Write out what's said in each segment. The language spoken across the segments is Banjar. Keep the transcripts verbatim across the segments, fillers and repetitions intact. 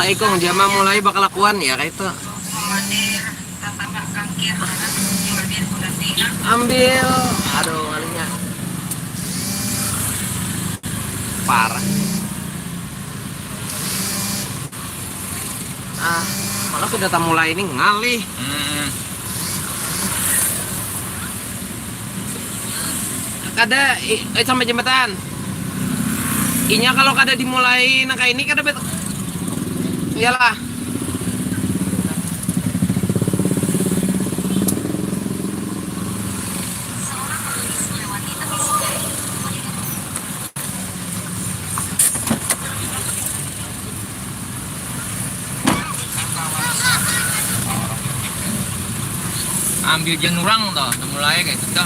Ikung jama mulai bakalakuan ya kayak itu. Ambil, aduh, ngalinya parah. Ah, malah sudah tamu lain nih ngalih. Hmm. Kada, eh, sampai jembatan. Inya kalau kada dimulai nang kayak ini kada bet. Iyalah. Ambil jan urang tuh, mulai kayak gitu.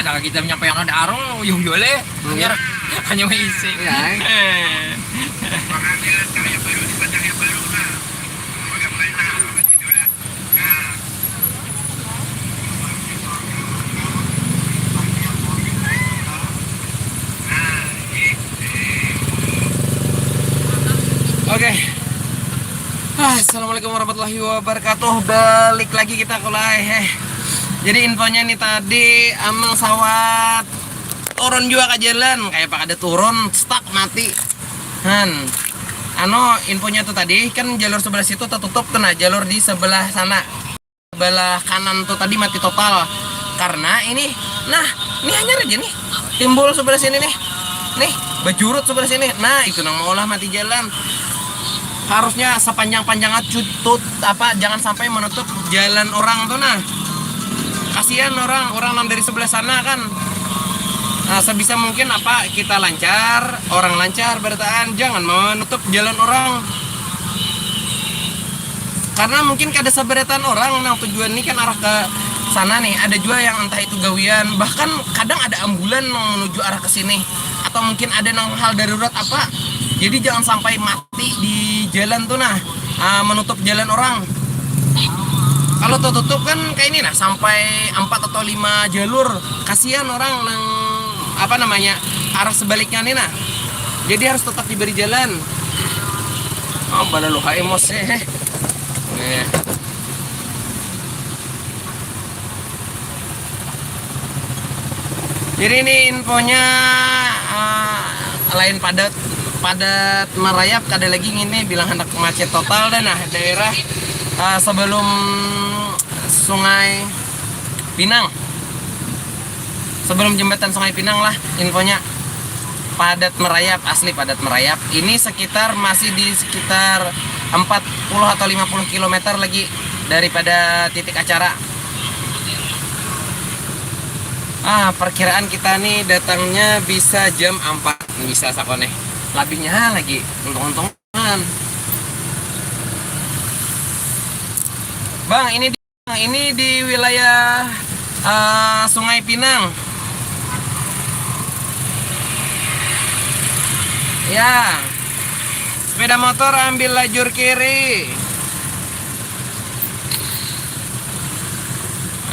Nah, jangan kita menyampaikan ada arung, uyuh uyuh le. Iya. Biar hanya isi. Iya, eh. Eh. Oke. Ah, assalamualaikum warahmatullahi wabarakatuh. Balik lagi kita kulai. Eh. Jadi infonya nih tadi amang sawat turun juga ke jalan, kayak apa kada turun, stuck mati. Han. Anu, infonya tuh tadi kan jalur sebelah situ tertutup tuh, nah, jalur di sebelah sana, sebelah kanan tuh tadi mati total. Karena ini, nah, ini hanyar aja nih, timbul sebelah sini nih. Nih, bejurut sebelah sini. Nah, itu nang maulah mati jalan. Harusnya sepanjang-panjangnya tutut, apa, jangan sampai menutup jalan orang tuh, nah. Kasihan orang, orang nang dari sebelah sana kan. Nah, sebisa mungkin apa, kita lancar, orang lancar barataan, jangan menutup jalan orang. Karena mungkin kada sabarataan orang nang tujuan ini kan arah ke sana nih, ada juga yang entah itu gawian, bahkan kadang ada ambulan nang menuju arah ke sini, atau mungkin ada nang hal darurat apa, jadi jangan sampai mati di jalan tuh, nah, ah, menutup jalan orang. Kalau tertutup kan kayak ini, nah, sampai empat atau lima jalur, kasihan orang nang, apa namanya, arah sebaliknya nih, nah, jadi harus tetap diberi jalan. Oh, balalu hai mos, eh. Nih. Jadi ini infonya, eh, lain padat, padat merayap, kada lagi ngini bilang hendak macet total dah, nah, daerah, eh, sebelum Sungai Pinang. Sebelum jembatan Sungai Pinang lah infonya. Padat merayap, asli padat merayap. Ini sekitar, masih di sekitar empat puluh atau lima puluh kilometer lagi daripada titik acara. Ah, perkiraan kita nih datangnya bisa jam empat, bisa sakoneh. Labihnya lagi, untung-untungan. Bang, ini di, ini di wilayah, eh, Sungai Pinang. Ya. Sepeda motor ambil lajur kiri.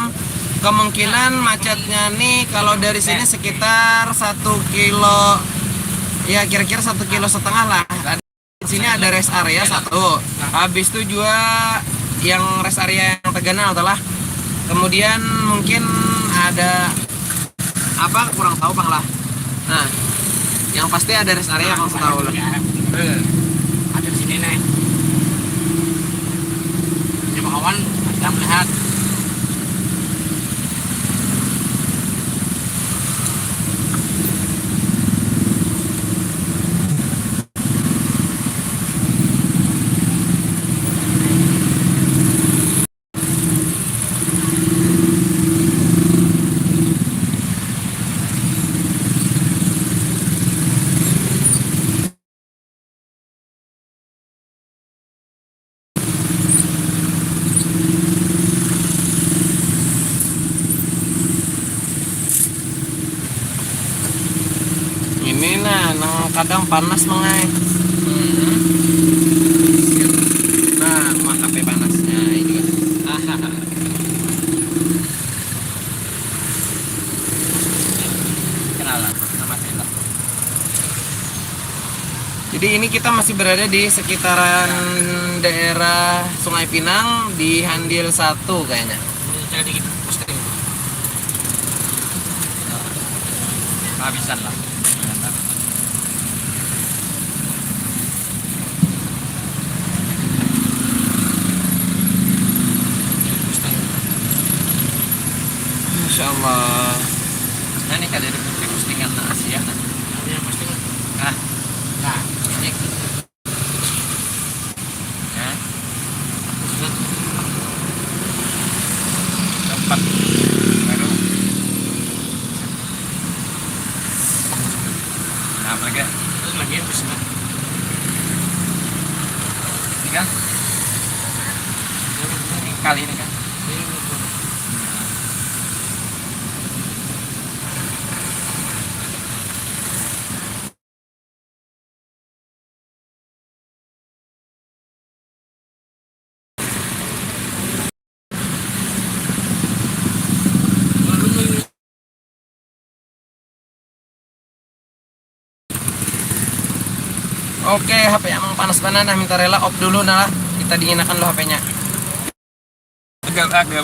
Salam. Kemungkinan macetnya nih kalau dari sini sekitar satu kilo, ya kira-kira satu kilo setengah lah. Di sini ada rest area satu. Habis itu juga yang rest area yang terganal telah. Kemudian mungkin ada apa kurang tahu pang lah. Nah, yang pasti ada rest area pang setahu lah. Ada di sini nih. Coba kawan, kita melihat. Ini nah, nang kadang panas mengai. Nah, mah kape panasnya ini. Kenalan, nama Sela. Jadi ini kita masih berada di sekitaran daerah Sungai Pinang di Handil satu kayaknya. Ini saya dikit posting. Kehabisan lah. Masya Allah. Nah, ini kada ada postingan Asia nah. Ada yang posting. Nah. Nah, ini. Nah. Tempat baru. Nah, apa lagi? Itu lagi yang pesan. Ini kan? Ini kali ini kan? Oke, H P Amang panas banar nah, minta rela off dulu nah lah. Kita dinginakan dulu H P-nya. Agak, agak.